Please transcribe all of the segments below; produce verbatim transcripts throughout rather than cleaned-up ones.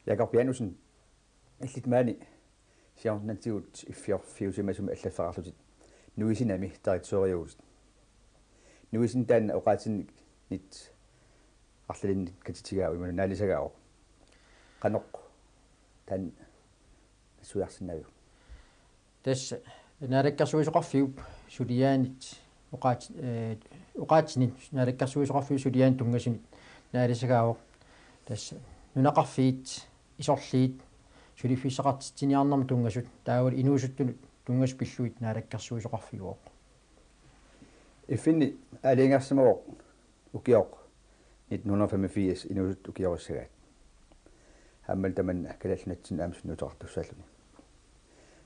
Jakob Janussen, illit maani siornatigut iffiorfiusimasumik allaffeqarlutit Nuisinami direktøriuvutit. Nuisin taanna oqaatsinit arlalinnik katitigaavoq imaluunniit naalisagaavoq. Qanoq taanna nassuiarsinnaaviuk? Tassa naalakkersuisoqarfiup suliaanit oqaat-, eh, oqaatsinit naalakkersuisoqarfiup suliaanit tunngasunit naalisagaavoq. Tassa nunaqarfiit, isorliit suliffissaqartitsiniarnermut tunngasut taavalu inuusuttunut tunngasut pillugit naalakkersuisoqarfiuvoq. Iffinni aalajangersimavoq ukioq nitten hundrede og femogfirs inuusuttut ukiorissagaat. Aammalu tamanna Kalaallit Nunatsinni aamma sunniuteqartussaalluni.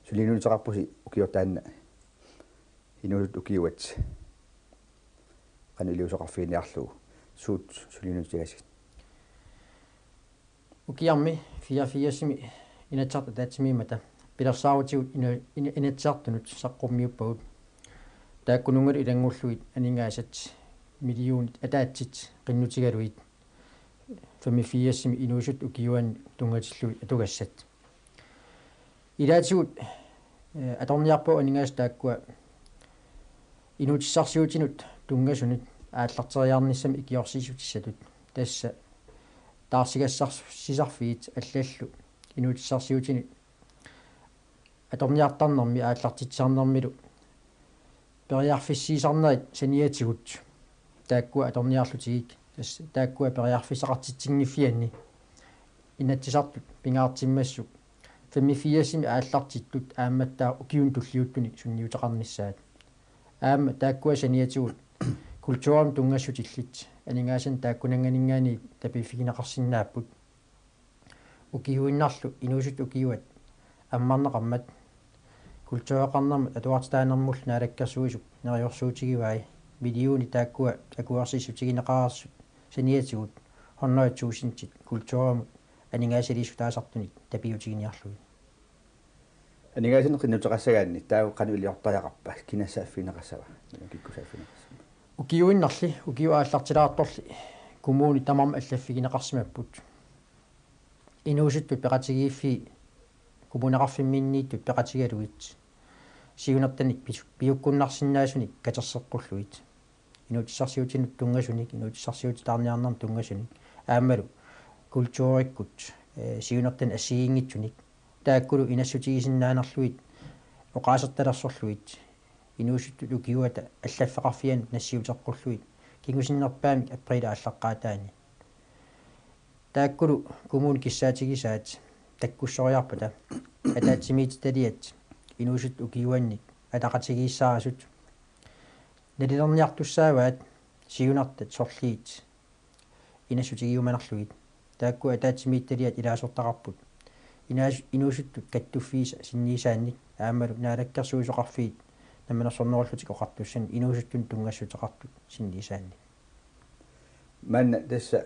Suliniuteqarpusi ukioq taanna inuusuttut ukiuat qanoq iliuuseqarfiginiarlugu, suut suliniutigasigit? Ukiarmi fireogfirsimi Inatsisartut ataatsimiimmata pilersaarutigut ina-, ina-, Inatsisartunut saqqummiuppagut. Taakkununngalu ilanngullugit aningaasat millionit ataatsit qinnutigalugit femogfirsimi inuusuttut ukiuanni tunngatillugit atugassat. Ilaatigut, eh, atorniarpagut aningaasat taakkua inuutissarsiutinut tunngasunut aallarteriarnissamik ikiorsiissutissatut. Tassa taarsigassarsisassarfiit allallu inuutissarsiutinut atorniartarnermi aallartitsisarnermilu periarfissiisarnerit saniatigut taakkua atorniarlutigik, tassa taakkua periarfissaqartitsinngiffianni Inatsisartut pingaartimmassuk femogfirsimi aallartittut aammattaaq ukiuni tulliuttuni sunniuteqarnissaat. Aamma taakkua saniatigut kulturimut tunngassutillit aningaasanik taakkunanngaanniit tapiiffigineqarsinnaapput. Ukiuinnarlu inuusuttut ukiuat ammarneqarmat kultureqarnermut atuartitaanermullu naalakkersuisut neriorsuutigivai millionit taakkua akuersissutigineqareersut saniatigut hundrede tusindit kulturimut aningaasaliissutaasartunit tapiutiginiarlugit. Aningaasanik qinnuteqassagaanni taava qanoq iliortariaqarpa, kina saaffigineqassava, kikku saaffigineqassava? Ukiuinnarli, ukiut aallartilaartorli kommunit tamarmik allaffigineqarsimapput. Inuusuttut peqatigiiffii kommuneqarfimminniittut peqatigalugit siunertanik pis-, piukkunnarsinnaasunik katerseqqullugit. Inuutissarsiutinut tunngasunik, inuutissarsiutitaarniarnermut tunngasunik, aammalu kulturikkut, eh, siunertanik assigiinngitsunik, taakkulu inassutigisinnaanerlugit oqaasertalersorlugit, inuusuttut ukiuata allaffeqarfianut nassiuteqqullugit kingusinnerpaamik apriilip aallaqqaataani. Taakkulu kommunip kissaatigisaat takkussoriarpata ataatsimiititaliat inuusuttut ukiuannik ataqatigiissaasut nalilerniartussaavaat siunertat sorliit inassutigiumanerlugit. Taakku ataatsimiititaliat ilaasortaqarput inaas-, inuusuttut kattuffiisa sinniisaannik aammalu naalakkersuisoqarfiit Namminersornerullutik Oqartussanit inuusuttunut tunngassuteqartut sinniisaannik. Maanna tassa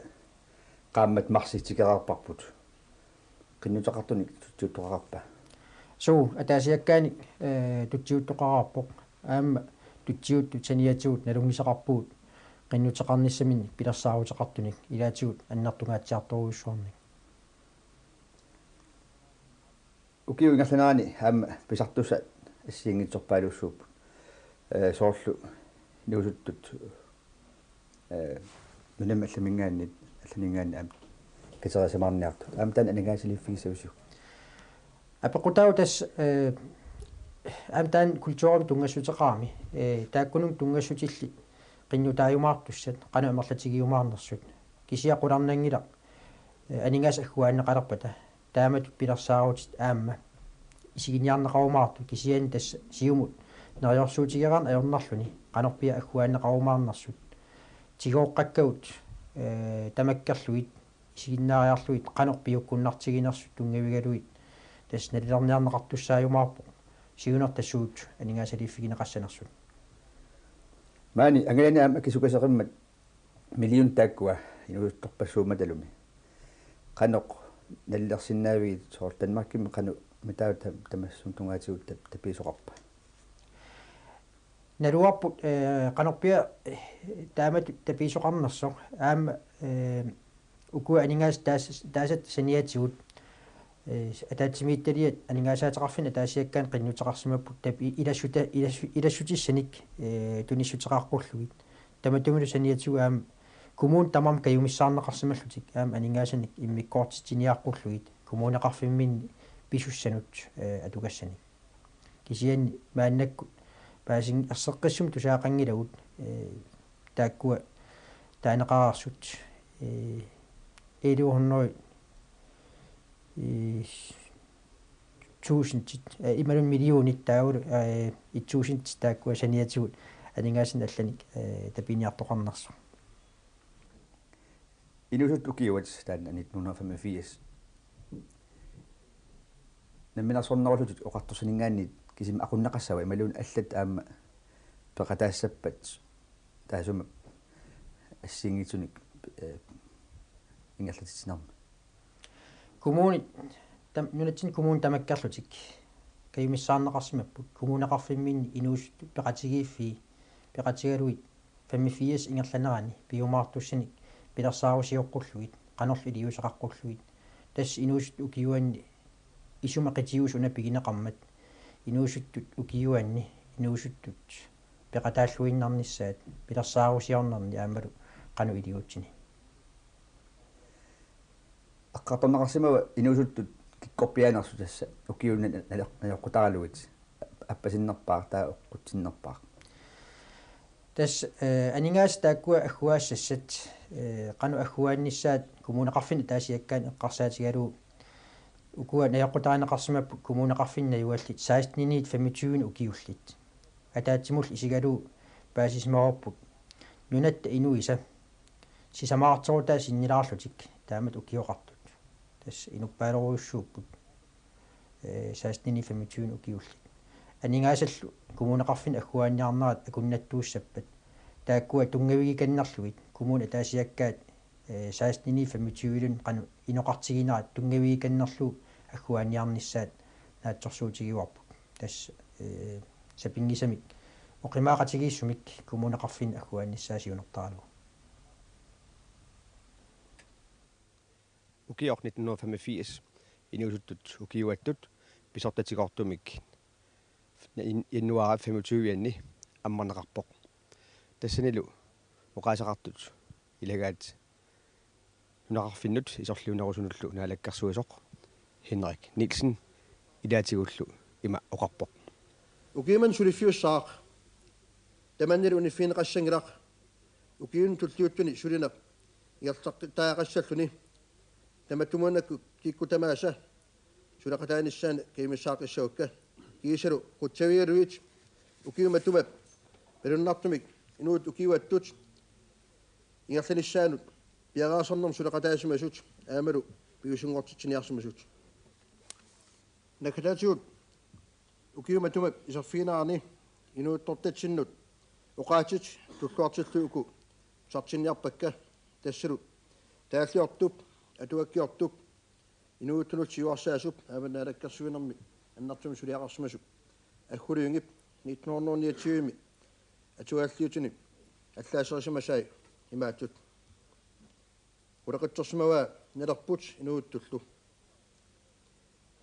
qaammat marsip tikereerparput. Qinnuteqartunik tutsiuttoqarpa? Suu, ataasiakkaani, eh, tutsiuttoqarpoq. Aamma tutsiuttut saniatigut nalunngisaqarpugut qinnuteqarnissaminnik pilersaaruteqartunik ilaatigut annertungaatsiartorujussuarnik. Ukiup ingerlanerani aamma pisartussat assigiinngitsorpaalussuupput. Eh, soorlu inuusuttut, eh, nunami allaminngaanniit, allaninngaanniit aamma katerisimaarniartut. Aamma taanna aningaasaliiffigissavisiuk? Apeqqutaavoq tassa, eh, aamma taanna kulturimut tunngassuteqarami, eh, taakkununnga tunngassutillit qinnutaajumaartussat, qanoq amerlatigiumaarnersut. Kisianni qularnanngilaq, eh, aningaasat agguaanneqalerpata taamatut pilersaarutit aamma isiginiarneqarumaartut, kisianni tassa siumut neriorsuutigereerneq ajornarluni qanorpiaq agguaanneqarumaarnersut. Tigooqqakkagut, eh, tamakkerlugit isiginnaariarlugit qanoq piukkunnartiginersut tunngavigalugit tassa nalilerniarneqartussaajumaarpoq siunertasuut aningaasaliiffigineqassanersut. Maani angalani aamma akisukaseqimmat millionit taakkua inuusuttorpassuummatalumi. Qanoq nalilersinnaavigit, soorlu Danmarkimi qanoq mitaava tam-, tamassummut tungaatigut tap-, tapiisoqarpa? Naluarput, eh, qanorpiaq, eh, taamatut tapiisoqarnersoq aamma, eh, ukua aningaasat taas-, taasatta saniatigut Ee, ataatsimiititaliat aningaasaateqarfinni ataasiakkaani qinnuteqarsimapput tap-, i-, ilassuta-, ilassu-, ilassutissanik, ee, tunissuteqaqqullugit. Tamatumilu saniatigut aamma kommunit tamarmik kajumissaarneqarsimallutik aamma aningaasanik immikkoortitsiniaqqullugit kommuneqarfimminni pisussanut, ee, atugassanik. Kisianni maannakkut paasin-, erseqqissumik tusaaqanngilagut, ee, taakkua taaneqareersut, ee, elleve hundrede, ee, tusindit, ee, imaluunniit millionit taavalu, ee, et tusindit taakkua saniatigut aningaasanik allanik, ee, tapiniartoqarnersoq. Inuusuttut ukiuat taanna nitten hundrede og femogfirs. Namminersornerullutit oqartussaninngaanniit kisimi aqunneqassava imaluunniit allat aamma peqataassappat taassuma assigiinngitsunik, ee, ingerlatitsinermi? Kommunit tam-, nunatsinni kommunit tamakkerlutik kajumissaarneqarsimapput kommuneqarfimminni inuusuttut peqatigiiffii peqatigalugit femogfirs ingerlanerani piumaartussanik pilersaarusioqqullugit qanorlu iliuuseqaqqullugit. Tassa inuusuttut ukiuanni isuma qitiusuna pigineqarmat inuusuttut ukiuanni inuusuttut peqataalluinnarnissaat pilersaarusiornerni aammalu qanoq iliuutsini. Eqqartorneqarsimava inuusuttut kikkorpiaanersut tassa ukiuni nal-, nal-, naloqqutaralugit appasinnerpaaq taava eqqutsinnerpaaq? Tassa, ee, aningaasat taakkua agguaassassat, ee, qanoq agguaannissaat kommuneqarfinni ataasiakkaani eqqarsaatigalugu ukua najoqqutarineqarsimapput kommuneqarfinni najugallit seksten-iniit femogtyve ukiullit. Ataatsimullu isigalugu paasisimavarput nunatta inuisa sisamaarterutaa sinnilaarlutik taamatut ukioqartut. Tassa inuppaalorujussuupput, ee, seksten-iniit femogtyve ukiullit. Aningaasallu kommuneqarfinni agguaanniarnerat akunnattuussappat taakkua tunngavigikannerlugit kommunit ataasiakkaat, ee, seksten-iniit femogtyve-luni qanoq inoqartiginerat tunngavigikannerlugu agguaanniarnissaat naatsorsuutigivarput. Tassa, ee, sapinngisamik oqimaaqatigiissumik kommuneqarfinni agguaannissaa siunertaralugu. Ukioq nitten hundrede og femogfirs inuusuttut ukiuattut pisortatigoortumik jan-, januaarip femogtyve-anni ammarneqarpoq. Tassanilu oqaaseqartut ilagaat nunaqarfinnut isorliunerusunullu naalakkersuisoq Henrik Nielsen ilaatigullu ima oqarpoq: Ukiumani suliffiussaaq. Tamannalu uniffigineqassanngilaq. Ukiuni tulliuttuni sulineq ingerlateqqitariaqassalluni. Tamatumuunakkut kikkut tamaasa suleqataanissaannik kajumissaaqassagukka. Kiisalu qutsavigalugit ukiut matuma malunnartumik inuit ukiuattut ingerlanissaannut piareersarnermik suleqataasimasut aammalu piviusunngortitsiniarsimasut. Naggataatigut ukiut matuma iserfiginerani inuuttortatsinnut oqaatsit tulluartillugit uku tusartinniarpakka, tassalu taalliortup, atuakkiortup, inuuttunut siuarsaasup aamma naalakkersuinermi annertuumik suliaqarsimasup Aggu Lyngep nitten hundrede niogtyve-mi atuaalliutini allaaserisimasai imaattut: Qulequtsersimavaa nalerput inuuttullu.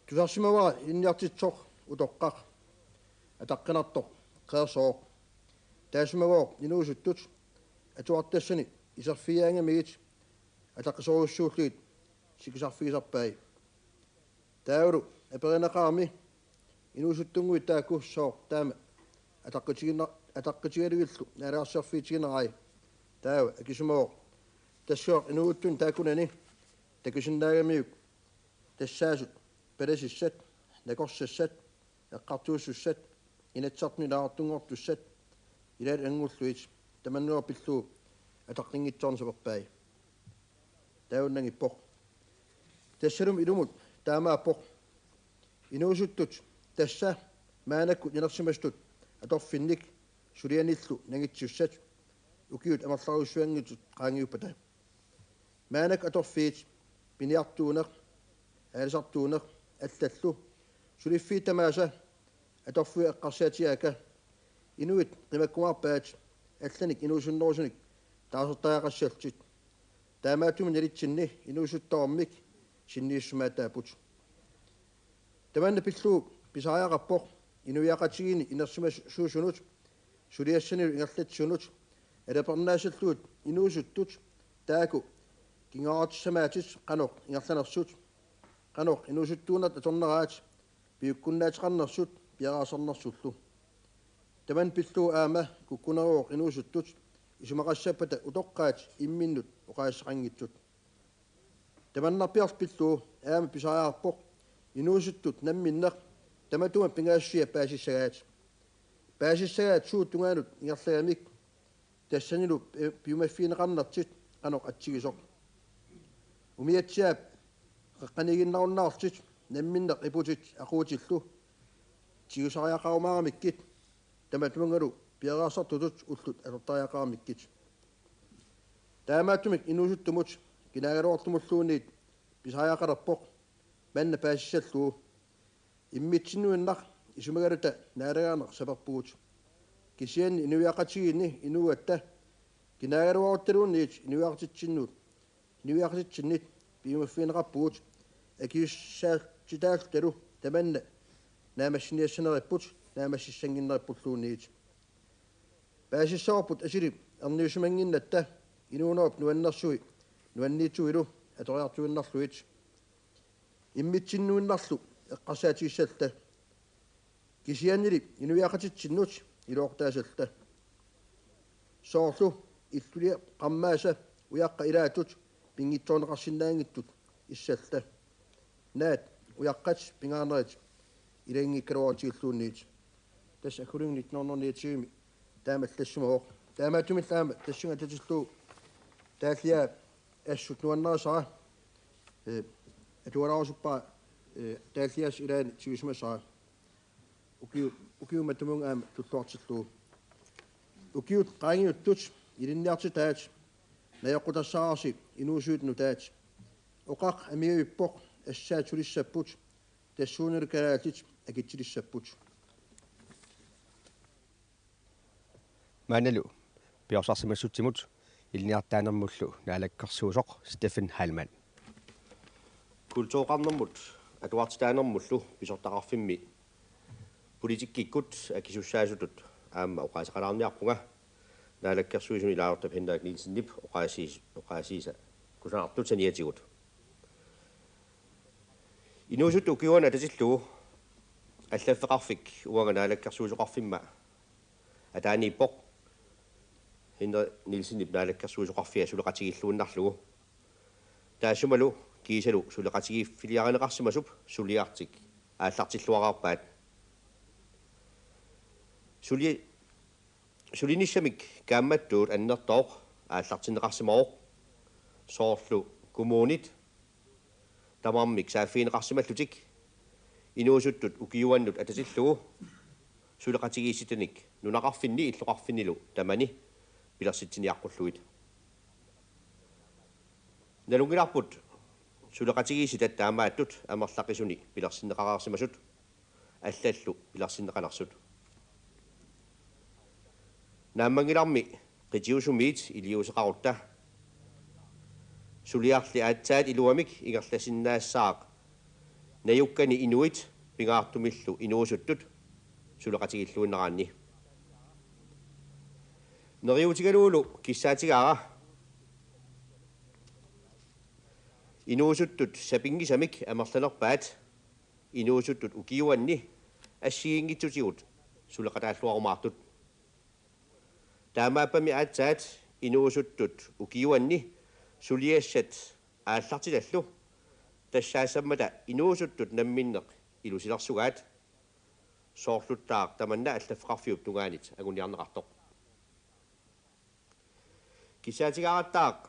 Tusarsimavara ilinniartitsoq utoqqaq, ataqqinartoq qeersooq. Taassimagooq inuusuttut atuartassani iserfigigaangamigit ataqqisorujussuullugit sikusarfigisarpai. Taavalu aperineqarami inuusuttunnguit taakku sooq taama ataqqitigina-, ataqqitigalugillu naalagaaffiitiginerai. Taava akisumagooq: Tassuaq inuusuttuni taakkunani takusinnaagamiuk tassaasut palasissat, nakorsassat, eqqartuussussat, Inatsisartuni ilaasortunngortussat, ilaat ilanngullugit, tamannalu pillugu ataqqinngitsoorneq saperpai. Taava una nangiippoq. Tassalumi ilumut taamaappoq: Inuusuttut tassa maannakkut inersimasutut atorfinnik sulianillu nangitsussat ukiut amerlasoorujussuanngitsut qaangiuppata. Maannakkut atorfiit piniartuuneq, aalisartuuneq allallu suliffiit tamaasa atorfiup eqqarsaatigaakka inuit qimakkumaarpaat allanik inuusunnerusunik taasartariaqassallutik. Taamaattumik nalitsinni inuusuttormik sinniissusimaataapput. Tamanna pillugu pisariaqarpoq inuiaqatigiinni inersimasuusunut suliassanilu ingerlatsisunut alapernaassallugit inuusuttut taakku kingoraartissamaatit qanoq ingerlanersut, qanoq inuusuttuunertut atorneraat piukkunnaateqarnersut piareersarnersullu. Tamanna pillugu aamma kukkuneruvoq inuusuttut isumaqassappata utoqqaat imminnut oqaaseqanngitsut. Tamannarpiaq pillugu aamma pisariaqarpoq inuusuttut namminneq tamatuma pingaassusia paasissagaat. Paasissagaat suut tungaanut ingerlagamik tassanilu pi-, piumaffigineqarnertik qanoq atsigisoq. Umiatsiaap qeqqaniiginnarunnaarlutik namminneq iputit aquutillu tigusariaqarumaaramikkit tamatumunngalu piareersartutut ullut atortariaqaramikkit. Taamaattumik inuusuttumut kinaagaluartumulluunniit pisariaqalerpoq manna paasissallugu. Immitsinnuinnaq isumagaluta naalagaaneq saperpugut. Kisianni inuiaqatigiinni inuugatta kinaagaluaruttaluunniit inuiaqatitsinnut, inuiaqatitsinnit piumaffigineqarpugut akisussaatitaalutalu tamanna naammassiniassaneripput naammassissannginnerippulluunniit. Paasissavarput asuli erniussimannginnatta inuunerup nuannersui nuanniitsuilu atoriartuinnarlugit. Immitsinnuinnarlu eqqarsaatigissalluta. Kisiannili inuiaqatitsinnut iluaqutaasalluta. Soorlu illuliaqarmaasa ujaqqat ilaattut pinngitsoorneqarsinnaanngitsut issalluta. Naat ujaqqat pingaarnerit ilaginngikkaluarutigilluunniit. Tassa Aggulingi nitten hundrede niogtyve taama allassimavoq. Taamaattumillu aamma tassunga atatillugu taalliaa assut nuannarisara, eh, atualaarusuppara, eh, taalliassaq ilaanni tigusisimasara. Ukiu-, ukiut matumunnga aamma tulluartillugu. Ukiut qaangiuttut ilinniartitaat najoqqutassaraarsi inuusuttut nutaat. Oqaq amigavippoq, assaat sulissapput, tassuunalu kalaallit akitsilissapput. Maannalu piorsarsimassutsimut ilinniartitaanermullu naalakkersuisoq Steffen Heilmann. Kultureqarnermut atuartitaanermullu pisortaqarfimmi politikkikkut akisussaasutut aamma oqaaseqalaarniarpunga, naalakkersuisuni ilaasortap Henrik Nielsenip oqaasiis-, oqaasiisa kusanartut saniatigut. Inuusuttut ukiuannut atatillugu allaffeqarfik uanga naalakkersuisoqarfimma ataaniippoq, Henrik Nielsenip naalakkersuisoqarfia suleqatigiilluinnarlugu. Taassumalu kiisalu suleqatigiiffiliarineqarsimasup suliartik aallartilluaraarpaat. Suli-, sulinissamik kaammattuut annertooq aallartinneqarsimavoq, soorlu kommunit tamarmik saaffigineqarsimallutik inuusuttut ukiuannut atatillugu suleqatigiissitanik nunaqarfinni illoqarfinnilu tamani pilersitsiniaqqullugit. Nalunngilarput suleqatigiissitat taamaattut amerlaqisuni pilersinneqareersimasut, allallu pilersinneqanersut. Naammanngilarmi qitiusumiit iliuuseqarutta suliarli aatsaat iluamik ingerlasinnaassaaq najukkani inuit pingaartumillu inuusuttut suleqatigiilluinnaraanni. Neriuutigalugulu kissaatigaara inuusuttut sapinngisamik amerlanerpaat inuusuttut ukiuanni assigiinngitsutigut suleqataalluarumaartut. Taamaappami aatsaat inuusuttut ukiuanni suliassat aallartitallu tassaassammata inuusuttut namminneq ilusilersugaat, soorluttaaq tamanna allaffeqarfiup tungaanit anguniarneqartoq. Kissaatigaarattaaq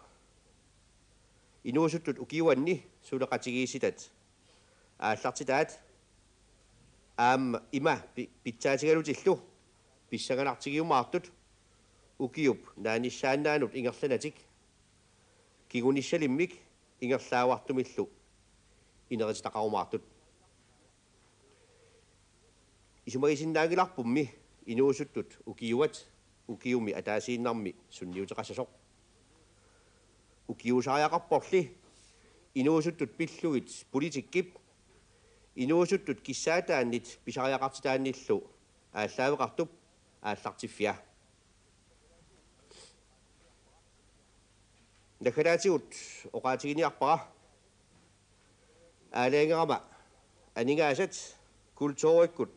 inuusuttut ukiuanni suleqatigiissitat aallartitaat aamma ima pi-, pitsaatigalutillu pissanganartigiumaartut ukiup naanissaannaanut ingerlanatik kingunissalimmik ingerlaavartumillu inerititaqarumaartut. Isumagisinnaanngilarpummi inuusuttut ukiuat ukiumi ataasiinnarmi sunniuteqassasoq. Ukiusariaqarporli inuusuttut pillugit politikkip Inuusuttut kissaataannit pisariaqartitaannillu aallaaveqartup aallartiffia. Naggataatigut oqaatiginiarpara aalajangerama aningaasat kulturikkut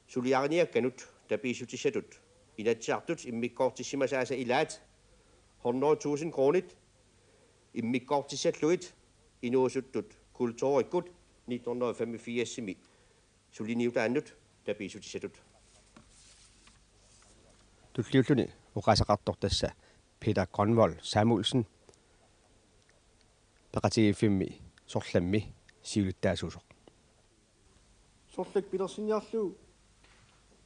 suliariniakkanut tapiissutissatut Inatsisartut immikkoortissimasaasa ilaat hundrede tusind kronit immikkoortissallugit inuusuttut kulturikkut nitten hundrede femogfirsimi suliniutaannut tapiissutissatut. Tulliulluni oqaaseqartoq tassa Peter Grønvold Samuelsen, peqatigiiffimmi Sorlammi siulittaasuusoq. Sorlak pilersinniarlugu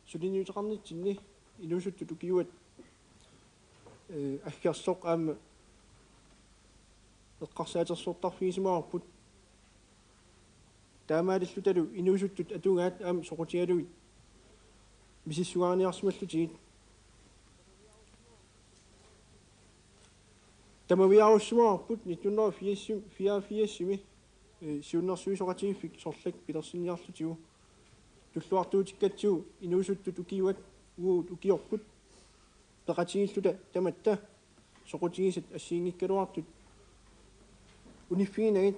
suliniuteqarnitsinni inuusuttut ukiuat, ee, aggersoq aamma eqqarsaatersortarfigisimavarput. Taamaalillutalu inuusuttut atugaat aamma soqutigalugit misissugaaniarsimallutigit. Tamaviaarussimavarput nitten hundrede og firs, fireogfirsimi, ee, siunnersuisoqatigiiffik Sorlak pilersinniarlutigu. Tulluartuutikkatsigu inuusuttut ukiuat uagut ukiorput peqatigiilluta tamatta soqutigisat assigiinngikkaluartut uniffiginagit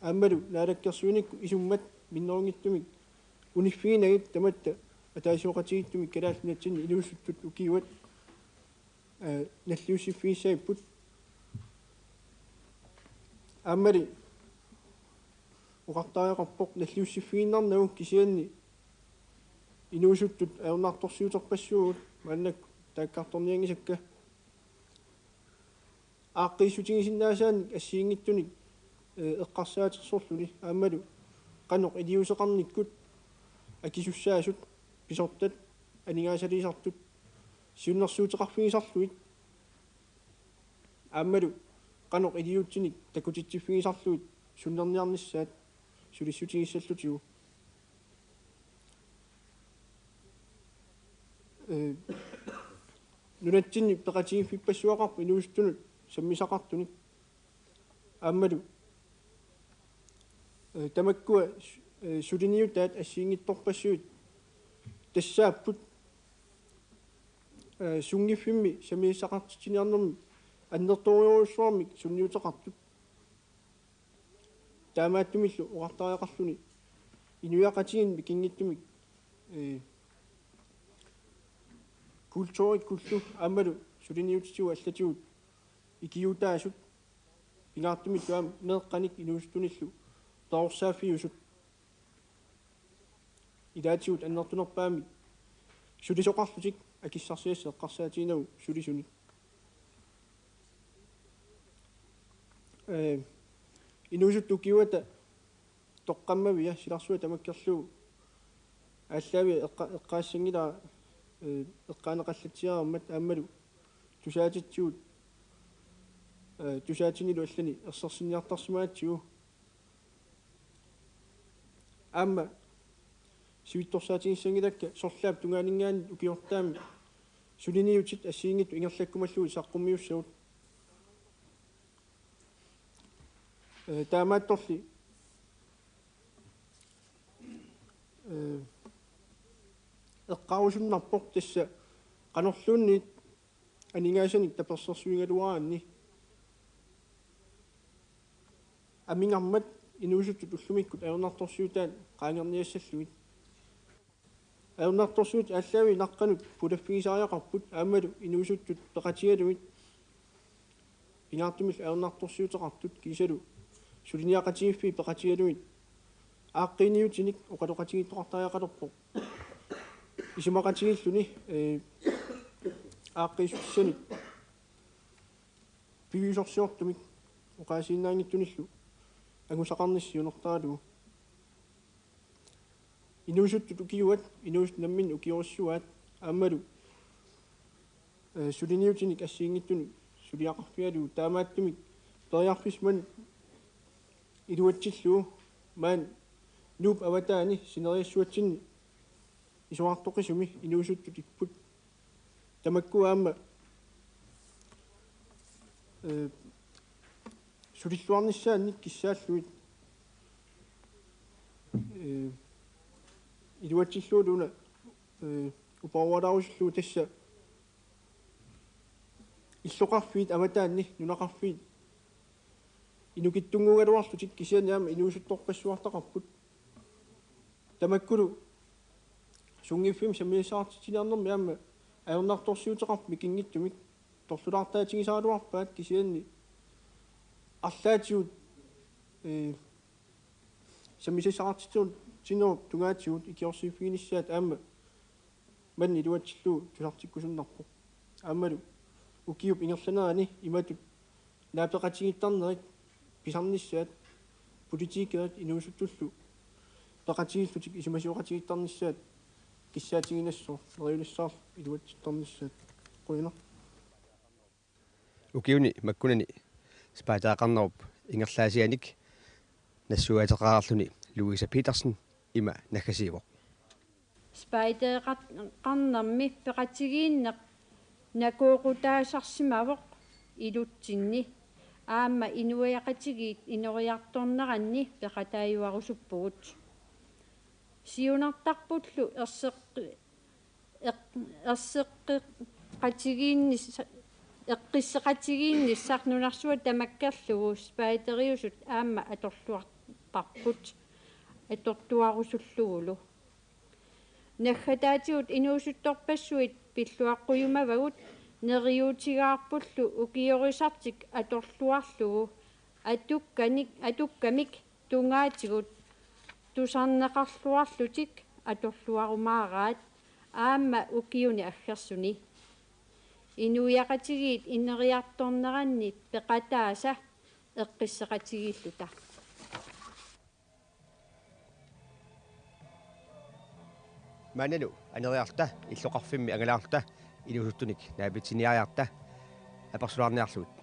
aammalu naalakkersuinikkut isummat minnerunngitsumik uniffiginagit tamatta ataasioqatigiittumik Kalaallit Nunatsinni inuusuttut ukiuat, ee, nalliussiffigissagipput. Aammali oqartariaqarpoq nalliussiffigiinnarnagu kisianni inuusuttut ajornartorsiuterpassuugut maannakkut taakkartornianngisakka. Aaqqiissutigisinnaasaannik assigiinngitsunik, ee, eqqarsaatersorluni aammalu qanoq iliuuseqarnikkut akisussaasut pisortat aningaasaliisartut siunnersuuteqarfigisarlugit aammalu qanoq iliuutsinik takutitsiffigisarlugit sunnerniarnissaat sulissutigissallutigu. Ee, nunatsinni peqatigiiffippassuaqarpoq inuusuttunut sammisaqartunik aammalu, ee, tamakkua su-, ee, suliniutaat assigiinngitsorpassuit tassaapput, ee, sunngiffimmi sammisaqartitsiniarnermi annertoorujussuarmik sunniuteqartut. Taamaattumillu oqartariaqarluni inuiaqatigiinni mikinngitsumik, ee, kulturikkullu aammalu suliniutitigut allatigut ikiuutaasut pingaartumillu aamma meeqqanik inuusuttunillu perorsaaffiusut. Ilaatigut annertunerpaamik sulisoqarlutik akissarsiassat eqqarsaatiginagu sulisunik. Ee, inuusuttut ukiuata toqqammavia silarsuaq tamakkerlugu aallaaviat eqqa-, eqqaassanngilara, ee, eqqaaneqallatsiareermat aammalu tusaatitsigut, ee, tusaatinilu allani ersersinniartarsimagatsigu. Aamma sivitsorsaatigissanngilakka Sorlaap tungaaninngaanniit ukiortaami suliniutit assigiinngitsut ingerlakkumallugit saqqummiussagut. Ee, taamaattorli, ee, eqqaarusunnarpoq tassa qanorluunniit aningaasanik tapersersuigaluaraanni amigarmat inuusuttut ullumikkut ajornartorsiutaat qaangerniassallugit. Ajornartorsiutit aallaaviit naqqanut pulaffigisariaqarput aammalu inuusuttut peqatigalugit pingaartumillu ajornartorsiuteqartut kiisalu suliniaqatigiiffiit peqatigalugit aaqqiiniutinik oqaloqatigiittoqartariaqalerpoq. Isumaqatigiilluni, ee, aaqqiissutissanik piviusorsiortumik oqaasiinnaanngitsunillu angusaqarnissaq siunertaralugu. Inuusuttut ukiuat, inuusuttut namminneq ukiorsuaat, aammalu, ee, suliniutinik assigiinngitsunik suliaqarfigalugu taamaattumik periarfissaq manna iluatsillugu maani Nuup avataani sineriassuatsinni isorartoqisumi inuusuttut ipput. Tamakku aamma, ee, sulilluarnissaannik kissaallugit. Eh, iluatsillugu una, eh, uparualaarusullugu tassa illoqarfiit avataanni nunaqarfiit inukitsunnguugaluarlutik kisianni aamma inuusuttorpassuartaqarput. Tamakkulu sunngiffimmi sammisassaqartitsiniarnermi aamma ajornartorsiuteqarpoq mikinngitsumik, torlulaartaatigisaraluarpaat kisianni arlaatigut, eh, sammisassaqartitsinerup tungaatigut ikiorsiiffiginissaat aamma manna iluatsillugu tusartikkusunnarpoq. Aammalu ukiup ingerlanerani imatut naapeqatigiittarnerit pisarnissaat, politikerit inuusuttullu peqatigiillutik isumasioqatigiittarnissaat kissaatiginnassaaq, neriunissaarlu iluatsittarnissaat. Qujanaq. Ukiuni makkunani spejdereqarnerup ingerlaasianik nassuiaateqareerluni Louise Petersen ima naggasiivoq. Spejdereqarnermi peqatigiinneq nakooqutaasarsimavoq ilutsinni, aamma inuiaqatigiit ineriartorneranni peqataajuarusuppugut. Siunertarpullu erseqqi-, eq-, erseqqeqatigiinnis-, eqqisseqatigiinnissaq nunarsuaq tamakkerlugu spejderiusut aamma atorluartarput, atortuarusullugulu. Naggataatigut inuusuttorpassuit pilluaqqujumavagut neriuutigaarpullu ukiorisartik atorluarlugu atukkanik-, atukkamik tungaatigut tusarneqarluarlutik atorluarumaaraat aamma ukiuni aggersuni inuiaqatigiit ineriartorneranni peqataasa eqqisseqatigiilluta. Maannalu aneriarluta illoqarfimmi angalaarluta inuusuttunik naapitsiniariarta apersulaarniarlugit.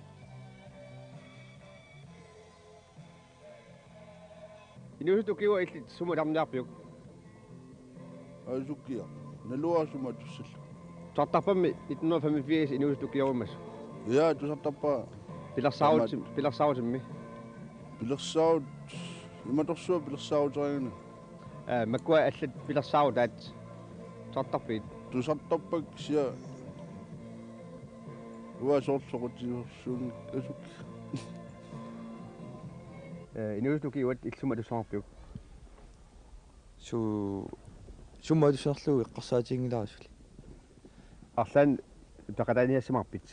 Inuusuttut ukiuat illit sumut atorniarpiuk? Asukiaq. Naluara sumut atussallugu. Tusartarpammi nitten hundrede og femogfirs inuusuttut ukiorumasoq? Ja, tusartarpara. Pilersaarutim-, tamaat. Pilersaarutimmi? Pilersaarut-, imatorsuaq pilersaaruteriarlunga. Aa, makkua allat pilersaarutaat tusartarpigit? Tusartarpakka kisianni uanga soorlu soqutigisorsuunngikkaluarlunga. Ee, inuusuttut ukiuat illit sumut atussanerpiuk? Su-, sumut atussanerlugu eqqarsaatiginngilara suli. Arlaannik peqataaniassamaarpit?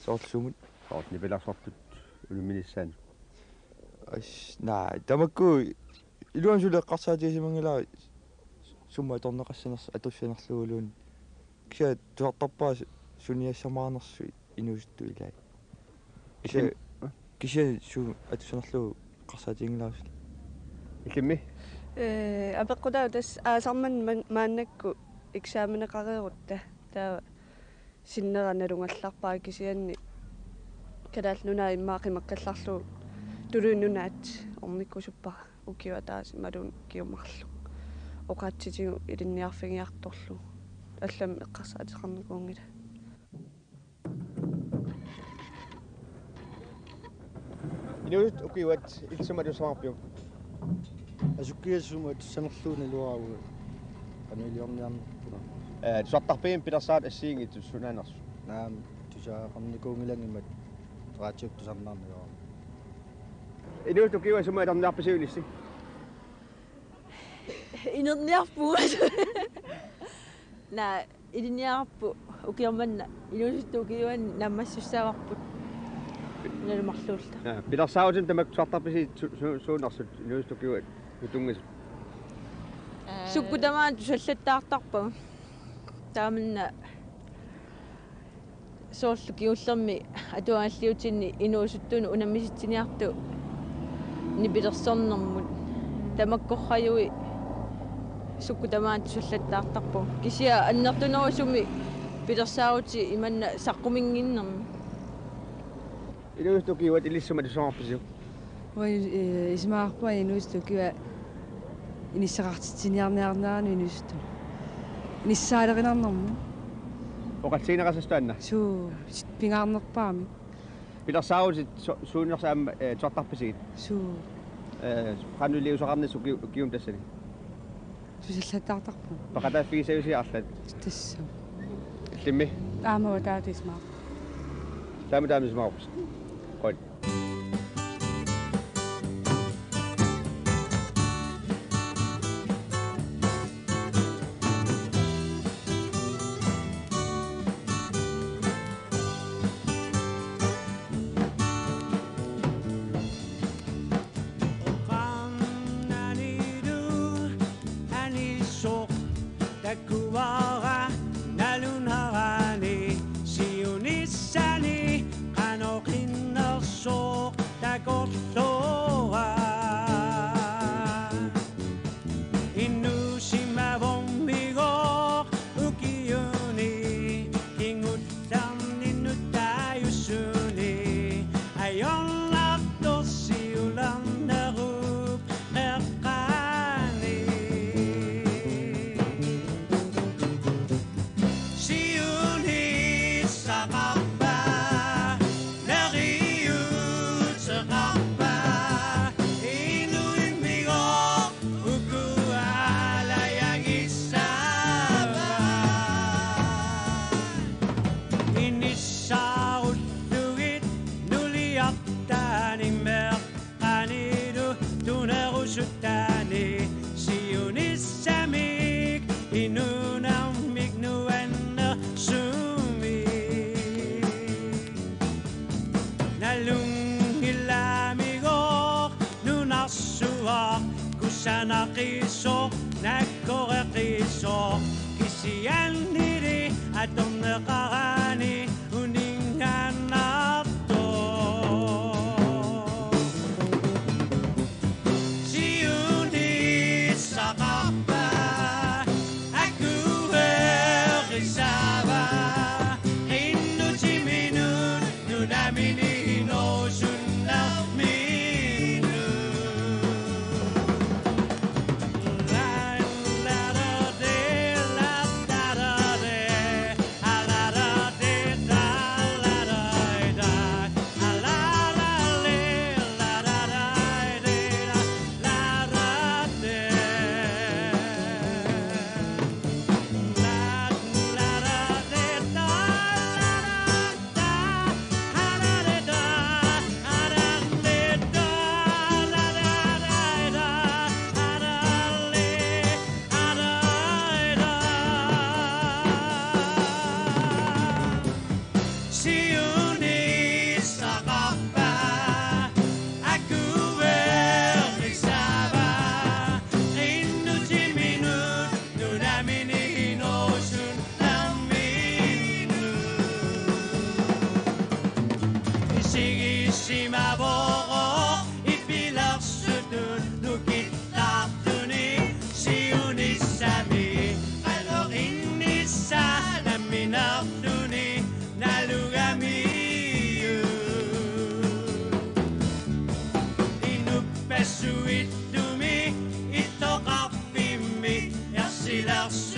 Soorlu sumut? Soorlu nipilersortut unamminissaannut. As, naa, tamakku iluani suli eqqarsaatigisimanngilanga sumut atorneqassanersoq, atussanerlugu iluani. Kisianni tusartarpara su-, suniassamaarnersoq inuusuttut ilaat. Kisianni, kisianni sumut atussanerlugu eqqarsaatiginngilara suli. Illimmi? Ee, apeqqutaavoq tassa aasaq manna man-, maannakkut eksameneqareerutta. Taava sinnera nalugallarpara kisianni Kalaallit Nunaat immaqa qimeqqillarlugu Tuluit Nunaat ornikkusuppara ukioq ataaseq imaluunniit ukiut marluk. Oqaatsitigut ilinniarfigiartorlugu. Allamik eqqarsaateqarnikuunngilanga. Inuusuttut ukiuat illit sumut atussanerpiuk? Asukiaq sumut atussanerlugu naluara uanga qanoiliorniarnerpara. Ee, tusartarpigit pilersaarut assigiinngitsut sunaanersoq? Naamik, tusagaqarnikuunngilanga imatut radiup tusarnaarneq. Inuusuttut ukiuat sumut atorniarpisiuk ilissi? Inerniarpugut. Naa, ilinniarparput ukioq manna. Inuusuttut ukiuanni naammassussaavarput. Naluara marluulluta. Aa, pilersaarutit tamakku tusartarpisigit su-, su-, suunersut inuusuttut ukiuat nutungisut? Sukkut tamaat tusallattaartarpagut. Tamanna soorlu kingullermi atuagalliutinni inuusuttunut unammisitsiniartut nipilersornermut. Tamakkorraajuit sukkut tamaat tusallattaartarpagut. Kisianni annertunerusumik pilersaarutit imanna saqquminnginnermik. Inuusuttut ukiuat ilissi sumut atussanerpisiuk? Uanga, ee, isumaqarpunga inuusuttut ukiuat inissaqartitsiniarniarneranut inuusuttunut. Inissaalerinarnermut. Oqaatigineqassasut taanna? Suu, sit pingaarnerpaamik. Pilersaarutit su-, suunersut aamma, ee, tusartarpisigit? Suu. Eh, qanoq iliuuseqarnissaq uki-, ukiumi tassani? Susallattaartarpunga. Peqataaffigisavisi arlaat? Tassa. Illimmi? Aamma taatiismaaq. Taama taamisimaarpus. Qol. Oqarnanilu anisoq takuara nalunarani siunissani qanoq innersoq takorloora. Innuusimavoq ukiuni kingullerni nutaajusuni ajornartorsiorneq eqqaani. Siunissaqarpa, neriuuteqarpa, inuimmigoq ukualajagissavat. Inissarullugit nuliartaani meeqqanilu tunerusuttaani siunissamik inuunermik nuannersumik. Nalunngilaamigoq nunarsuaq kusanaqissoq nakkoreqissoq kisiannili atorneqarani uninngaannartoq. Siunissaqarpa akuerisava qinnutiminut nunamini inuusunnerminut. Siunissaqarpa akuerisava qinnutiminut nunamini inuusunnerminut. Isigisimavoq ipilersutut nukittartuni siunissami qanoq innissaa nammineerluni nalugamiuk. Inuppassuit tumi ittoqarfimmi ersilersuit